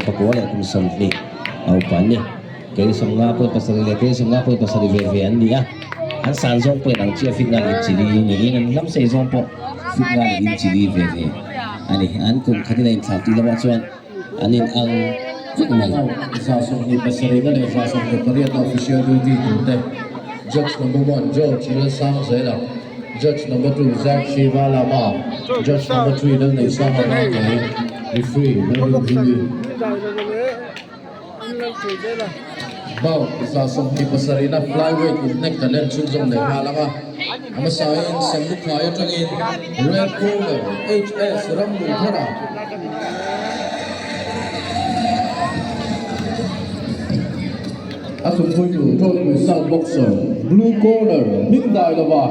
Pakua leh kum 20 a upa an ni. Keini 50.7 leh keini 50.7 ve ve an ni a. An san zawng pawhin ang chiah fit nga leh inchili niin an hlam sei zawng pawh fit nga leh inchili ve ve a ni. An kum khatin a inthlau tih lamah chuan an in ang vek mai. 27 na leh 28 na official duty tur te Judge number one George Lalsangzela, Judge number two Zack Shiva Lama, Judge number three Lalneihsanga Vangkei, Referee Lalrinhlui. Bout 27 na flyweight inhnek kan en chhunzawm leh nghal ang a, a hmasain Samlukhai atangin Red Corner HS Ramnunthara. A tumpuitu Tawlpui South Boxer Blue Corner hming dai lova.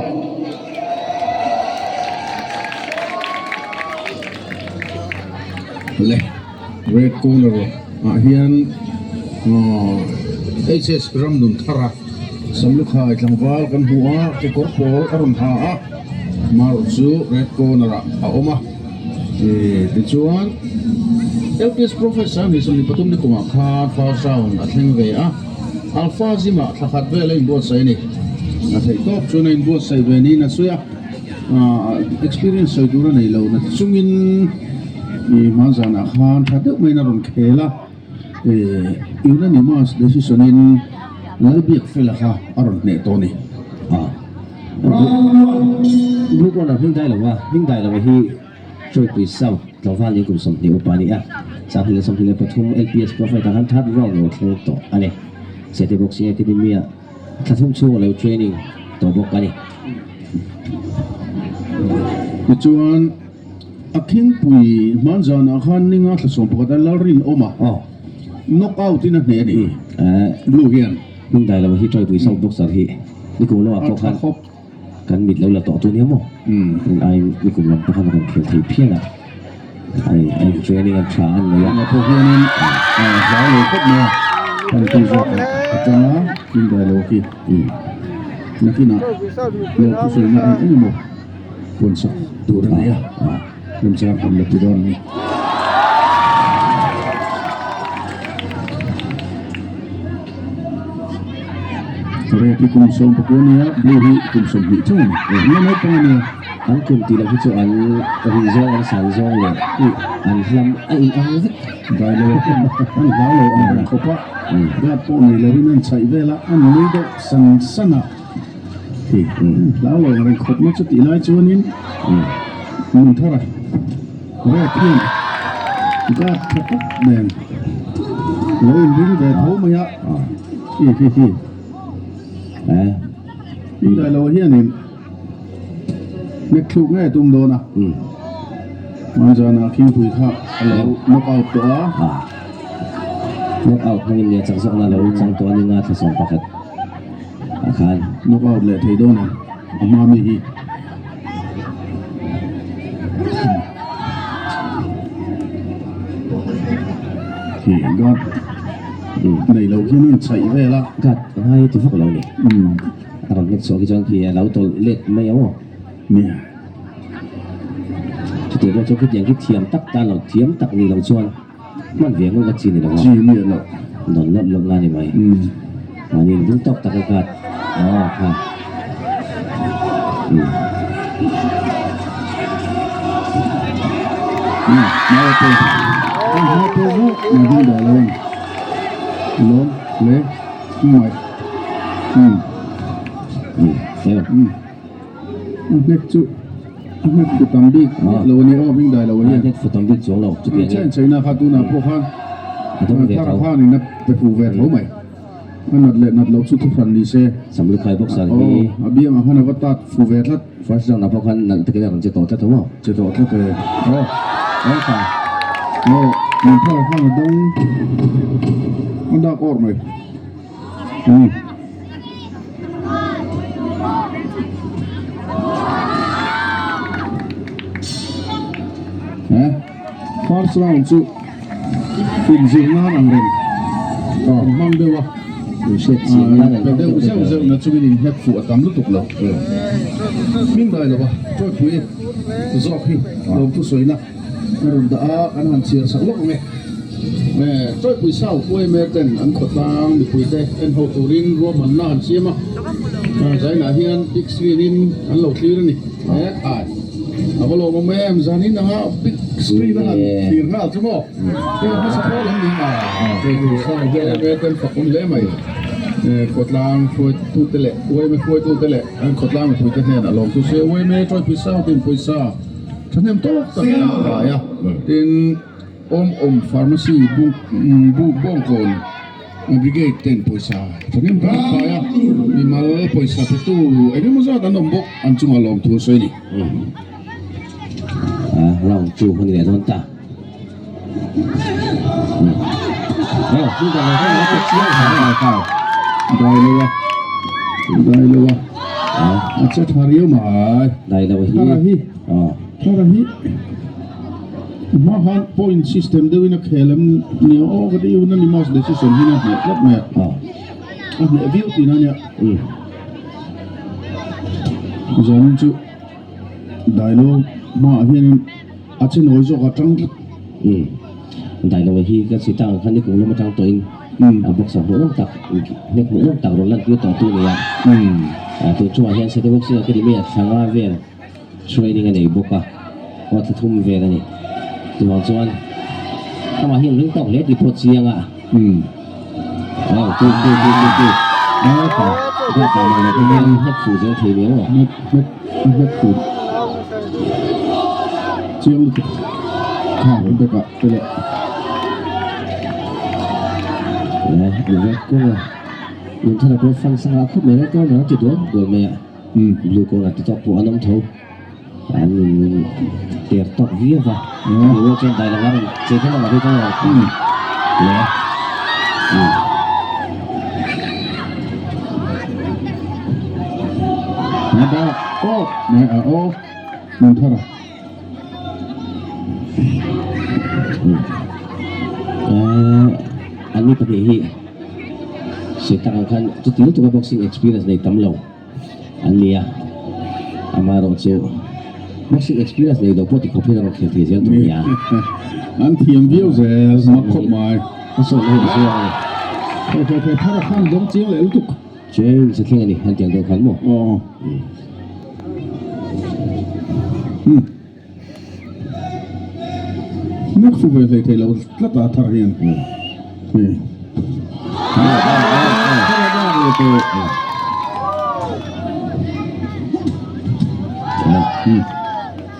Le Red Corner ah hian HS Ramnunthara Samlukhai tlangval kan hmu a, kekawr pawl a rawn ha a, marawh chu Red Corner ah a awm a. Tichuan LPS Professor ni 23 ni kumah khan first round a thleng ve a, Alpha Gym-ah thla khat vel a inbuatsaih a ni. A theih tawp chuan a inbuatsaih ve niin a sawi a, experience sawi tur a nei lo na chungin hmanzanah khan tha deuh maiin a rawn khel a, unanimous decision-in Lalbiakfela kha a rawn hneh tawh a ni. Blue corner hming dai lova, hming dai lova hi Chawipui South tlangval ni kum 20 upa a ni a, 2023 LPS Profile ah khan third round lo thleng tawh a ni. Sete Boxing Academy ah thla thum chhung a lo training tawh bawk a ni. Tichuan a khingpui hmanzanah khan ninga thla 11 a Lalrinawma knock out in a hneh a ni Blue hian. Hming dai lo hi Chawipui South Boxer hi nikum lamah pawh khan kan mit lo la tawh tu nia maw? Rin aiin nikum lam pawh khan a rawn khel thei phian a, a in training a tha an nei a. Tunah pawh hianin hlau lo khawp mai a, kan tih zawk ah a tang a, hming dai lo khi nakinah lawmthu sawina eng eng emaw puan sak tur a nei a, remchang han la ti dawn a ni. Red hi kum 19 a nia, blue hi kum 20 chauh a ni. Eng nge naupang a nia? An kum tih loh hi chu an rih zawng, an san zawng leh an hlam a in ang vek. Dai lo an hlau lo ang reng khawp a, rat pawh nei lovin an chhaih vel a, an nui deuh san san a. An hlau lo ang reng khawp na chu tih lai chuanin Nunthara Red hian guard tha tak nen lo inring ve tho mai a, hi hi hi indaih loh hianin nek thluk ngei a tum dawn a, hmanzanah khingpui kha a lo knock out tawh a. Knock out hmangin nia chak zawkna lo chang tawh a ni nga thla 11 ah khan. Knock out leh thei dawn em a hma mi hi. Khi guard nei lo khian an chhaih vel a. Guard a ngai ti vak lo ni. A rawn hmet chhuah khi chuan khi a lo tawlh let mai ang aw. Nia. Chutiang pawh chuan khitiang khi thiam tak tan lo thiam tak ni lo chuan hman ve ngawt ngawt chi ni lo a. Chi miah loh. Dawn lawp lawp nga ni mai. Mahni in ding tawk tak a guard aw kha. A nat leh nat loh chu thuhran ni se. Samlukhai boxer hi. Aw, a biangah khan a va tat fu ve tlat. First round ah pawh khan nalh takin a rawn che tawh tlat ang aw. Che tawh tlat e. Aw, aw tha. Aw, Nunthar khan a dawng a dak awr mai. Umm. He first round chu inzir nan ang reng an hmang deuh a, pe deuh zeuh zeuh na chungin inhnek fuh a tam lutuk lo. Hming dai lova Tawipui zawk hi lawmthu sawina a rawn dah a, kan han chhiar sak lawk ang e. Tawipui South yma ten an khawtlang mipuite en ho turin ruahmanna an siam a, zainah hian big screen in an lo thlir a ni. He khai a va lawmawm em, zanin anga big screen a han thlir nghal chu maw? Hei hmasa pawl an ni a, Tawipui South yma ten fakawm hle mai. Khawtlang hruaitute leh yma hruaitute leh an khawtlang mipuite hnenah lawmtu se yma Tawipui South in pawisa Thahnem tawk tak an pai a, tin Awm Awm Pharmacy Bawngkawn Brigade ten pawisa thahnem tak an pai a, mimal pawisa petu eng emaw zat an awm bawk, an chungah lawmthu a sawi a ni. Round 2 hun leh dawn ta. Dai lo a, dai lo a, a che tha riau mai. Dai lo hi. Thara hi hma khan point system deuhin a khel em ni aw ka ti unanimous decision hian a hneh tlat mai a, a hneh viau tihna ania. Zanin chu Dailo hmaah hianin a che nawi zawk a tang tlat. Dailo hi ka chhi tang khan ni kum lam atang tawhin a boxer hmuh nawm tak hnek hmuh nawm tak rawn lan tir tawh tu a ni a, tun chungah hian Sete Boxing Academy ah thla nga vel Training a nei bawk a, aw thla thum vel a ni. Chuvang chuan amah hian ring tawk hle tih pawh chiang a. Aw tu tu tu tu tu aw ta ta ta mang leh hian hnawk fuh zel thei ni aw. Hnawk hnawk hnawk fuh chiang lutuk kha bek ah te leh. Eh, red corner. Nunthara pawh fan sangah khawp mai red corner a ti dual dual mai a. Blue corner te tawk pawh an awm tho. An in ter tawk viau va. Blue chuan dai lova rawn che kher ang a red a rawn le. Nada aw ne a aw mun thar a. An ni pahnih hi Sita ang khan chuti lutuk a boxing experience nei tam lo. An ni a, amaherawh chu boxing experience nei lo pawh ti khawp hian a rawn khel thei zel tur a ni a. An thiam viau zel mak khawp mai. A sawn na hi a zuang a ni. Phei phei phei thar a khan dawng chiang leh lutuk. Change a thleng a ni an tiang deuh khan maw? Aw. Umm. Nek fu ve hlei thei lo tlat a thar hian. Hei.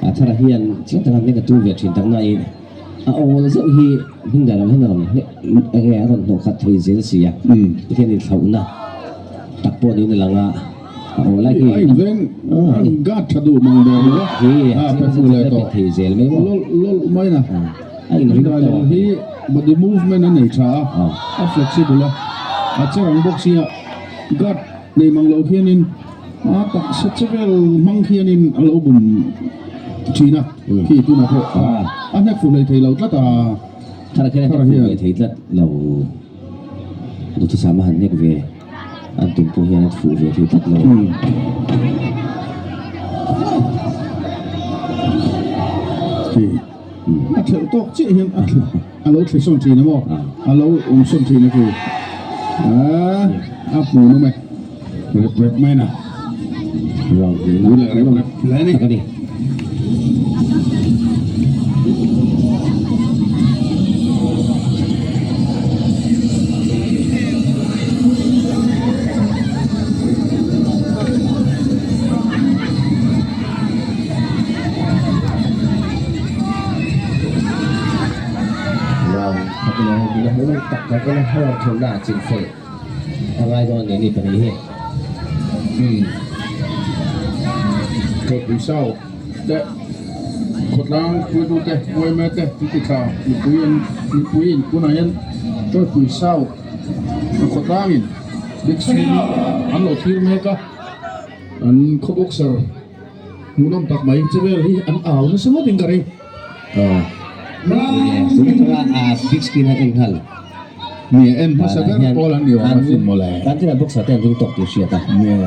A thar hian chiang taka nek a tum ve thin tak nain a awl zeuh hi hming dan ang hian a rawn enge a rawn hnawh khat thei zel si a. Tikhian inthlauhna tak pawh niin a lang a. A inveng guard tha duh mang ber lo a a pe fu leh tawh lawlh lawlh mai na dai lo hi body movement a nei tha a a flexible a a che rang bawk sia guard nei mang lo khianin a taksa che vel hmang khianin a lo bum thin a khi tunah pawh a hnek fu hlei thei lo tlat a thar hian thei tlat lo duhthusam a han hnek ve. An tum pawh hian a fuh ve thei tlat lo. A thleuh tawk chiah hian a a lo thli sawn thin a maw? A lo awm sawn thin a khi. A hmu nawm e. Rep rep mai na. Rep rep hle a ni. Thawhpui sau te khawtlang hruaitute yma te an ti tha mipui an mipui in tunah hian thawhpui sau khawtlang in big screen an lo thlir mek a an khaw boxer hmuhnawm tak mai che vel hi an au nasa ngawt in ka ring. Big screen a en nghal. Ni en hmasa ber pawl an ni awm asin mawle. Kan tira boxer te an ring tawk tih hriat a.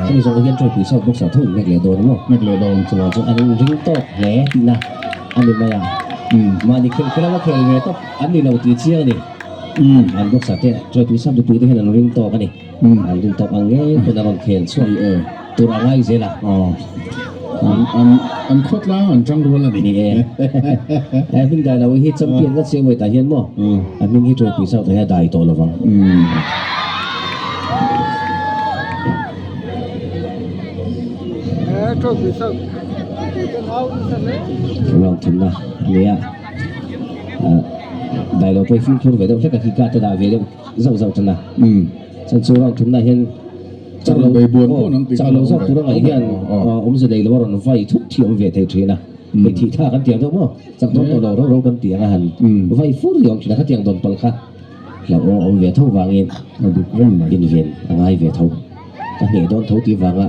Hemi zawng hian trophy saw boxer tho in nek leh dawn maw? Nek leh dawn. Chuvang chu an ring tawk hle tihna a ni mai a. Mahni khelh khelh a khel ve tawp an ni lo tih chiang a ni. An boxer te Joypui Sap nupui te hian an ring tawk a ni. An rin tawk ang ngei pawn a rawn khel chhuak tur a ngai zel a. An khawtlang an tang rual a ni. Ni e. He hming dai lo hi champion ngat se weight ah hian maw a hming hi Joypui South ah hian a dai tawh lovang. Round thumna a ni a, dailo pawh hi fimkhur ve deuh hlek a khi ka te dah ve deuh zauh zauh tan a, chuan chu round thumna hian chak lo chak lo zawk tur a ngaih hian awmze nei lo a rawn vai thut hi a awm ve thei thin a, hei thih thlak an tiang deuh maw chak dawn tawh lo rau rau kan tiang a han vai fur hi a awm thin a, khatiang dawn palh kha hlauh a awm ve tho vangin inven a ngai ve tho. Ka hneh dawn tho tih vanga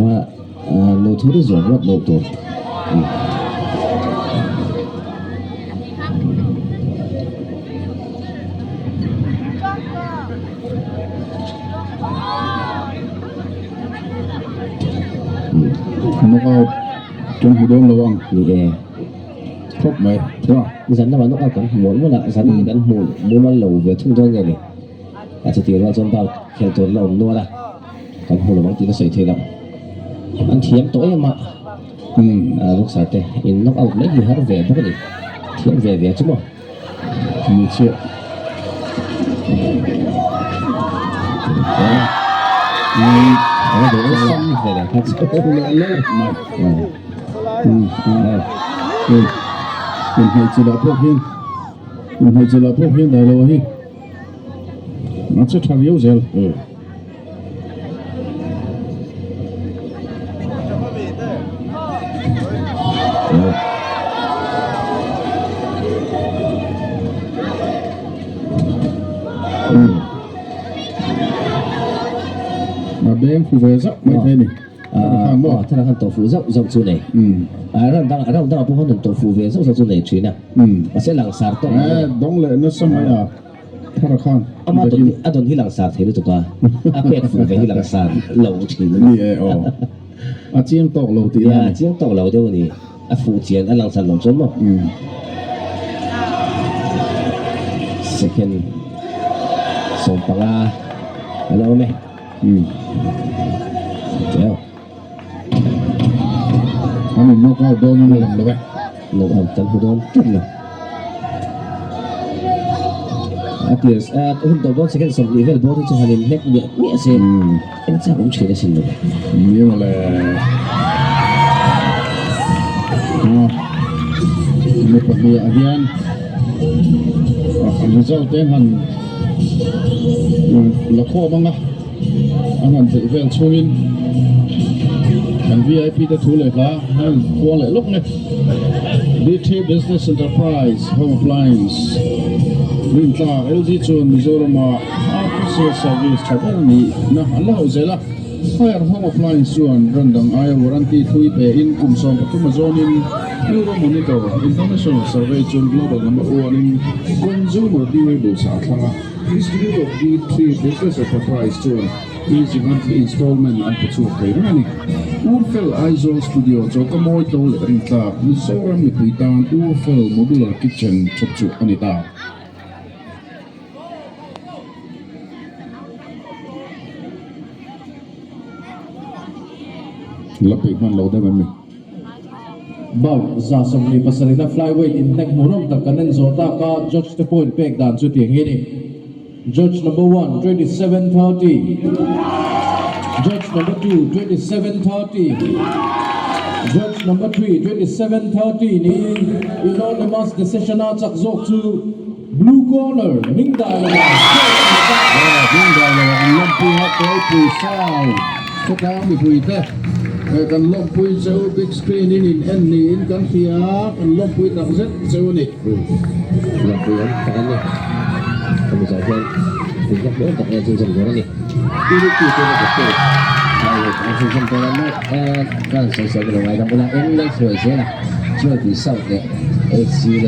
va nu thu te zuam ngawt loh tur a ni. Knockout kan hmu dawn lo ang. Ni e. Khawp mai. Zan lamah knockout kan hmu mual mual a, zan lamah kan hmu mumal lo ve thung dawn nge ni. A chutih rual chuan bike khelh tur la awm nual a, kan hmu lo ang tih ka sawi thei lo. An thiam tawh em a, boxer te in knock out mai hi har ve bawk a ni, thiam ve ve chu maw. Ni chiah. Inhmeichhe lah pawh hian inhmeichhe lah pawh hian dai lo a hi. A che tha viau zel. A beng fu ve zauh mai thei a ni. Aw thar khan tawh fuh zauh zauh chu nei. Round dang round dangah pawh khan rawn tawh fuh ve zauh zauh chu nei thin a. Mahse langsar tawk lo. Dawng leh nasa mai a thar khan. Ama dawn a dawn hi langsar thei lutuk a. A pek fuh ve hi langsar lo thin. Ni e aw. A chiang tawk lo tih a ni. A chiang tawk lo deuh a ni. A fuh chian a langsar lo chuan maw. Second 15 a lo awm e. An in knock out dawn in a lang lo e. Knock out kan hmu dawn tlat lo. A tir a hun tawh dawn second 20 vel bawr hi chu han in hnek miah miah se eng chak awm thin asin lo. Ni maw le. Mi pahnih ah hian result te han La khawm anga an han theih vel chungin kan vip te thu leh hla an kual leh lawk mai. DT Business Enterprise Home Appliance Rintlak LG chuan Mizorama after sales service tha ber nihna an la hauh zel a. Higher Home Appliance chuan ran dang aia warranty thui pe in kum 13 a zawnin Euro Monitor International Survey chuan global number one in consumer durables ah a thlang a. Institute of D3 Business Enterprise chuan easy monthly installment an pe chhuak thei reng a ni. Urfel Aizawl Studio choka mawi tlo leh rintlak Mizoram mipui tan Urfel Modular Kitchen chhawp chu a ni ta. La peih hman lo deuh em ni? Bout 27 na flyweight inhnek hmuhnawm tak kan en zawh tak a, judge te point pek dan chu tiang hi a ni. Judge number one, 27 30. Judge number two, 27 30. Judge number three, 27 30 niin unanimous decision a chak zawk chu Blue corner, Ming Dai Lova State a ni ta. Ming Dai Lova an lawmpui a, Tuaipui Sau khawtlang mipui te kan lawmpui cheu, big screen in in en niin kan hria, kan lawmpui tak zet cheu a ni. Lawmpui awm tak an ni. Hemi zawh hian inna hmel tak en chhunzawm dawn a ni. Unity te na state an chhunzawm dawn a, kan sawi sawi ka lo ngaidam ula, eng lei hruai zel a, Tuaipui South leh HC.